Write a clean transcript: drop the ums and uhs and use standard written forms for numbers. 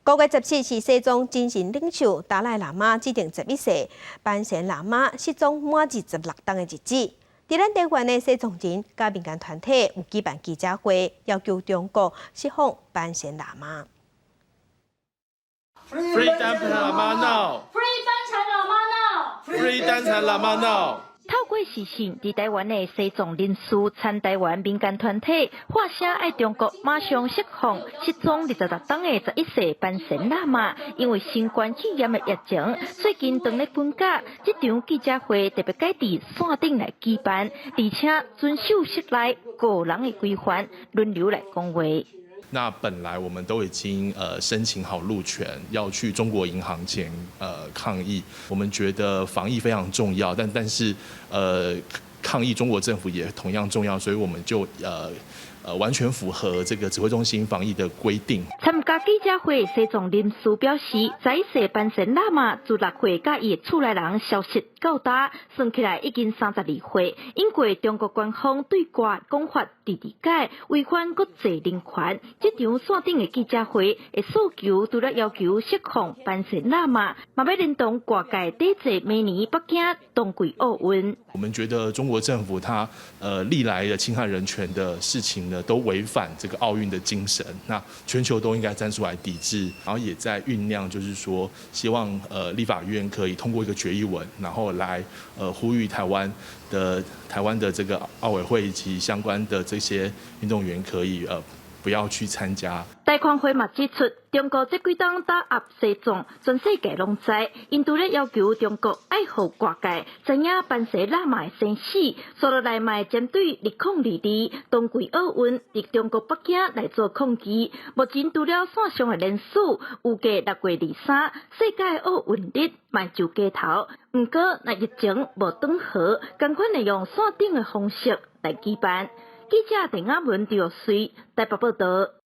5月17是西藏精神領袖達賴喇嘛指定11世班禪喇嘛失蹤滿26冬的日子。佇咱台灣的西藏人佮民間團體有舉辦記者會，要求中國釋放班禪喇嘛。 Free 班禪喇嘛 now! Free 班禪喇嘛 now! Free 班禪喇嘛 now! 透過視訊，佇台灣的西藏人士參台灣民間團體發聲，愛中國馬上釋放失蹤26冬的11世班禪喇嘛。因為新冠肺炎的疫情，最近當咧放假，這場記者會特別改佇線頂來舉辦，而且遵守室內五人的規範，輪流來講話。那本來我們都已經申請好路權，要去中國銀行前抗議。我們覺得防疫非常重要，但是抗議中國政府也同樣重要，所以我們就完全符合這個指揮中心防疫的規定。參加記者會，西藏人士表示，11世班禪喇嘛自6月佮伊的厝內人消失到今，算起來已經32歲。因過中國官方對外講法直直改，違反國際人權。這場線頂的記者會的訴求，除了要求釋放班禪喇嘛，嘛欲聯動外界抵制明年北京冬季奧運。我們覺得中國政府他歷來的侵害人權的事情呢，都違反這個奧運的精神，那全球都應該站出來抵制，然後也在醞釀，就是說希望立法院可以通過一個決議文，然後來呼籲台灣的這個奧委會以及相關的這些運動員可以不要去參加。台權會嘛指出，中國這幾冬打壓西藏，全世界攏知。𪜶除了要求中國愛予外界知影班禪喇嘛的生死，紲落來嘛會針對2022冬季奧運佇中國北京來做抗議。目前除了線上的聯署，預計6月23世界奧運日嘛上街頭。毋過，若疫情無轉好，仝款會用線頂的方式來舉辦。記者鄧亞文、劉瑞台北報道。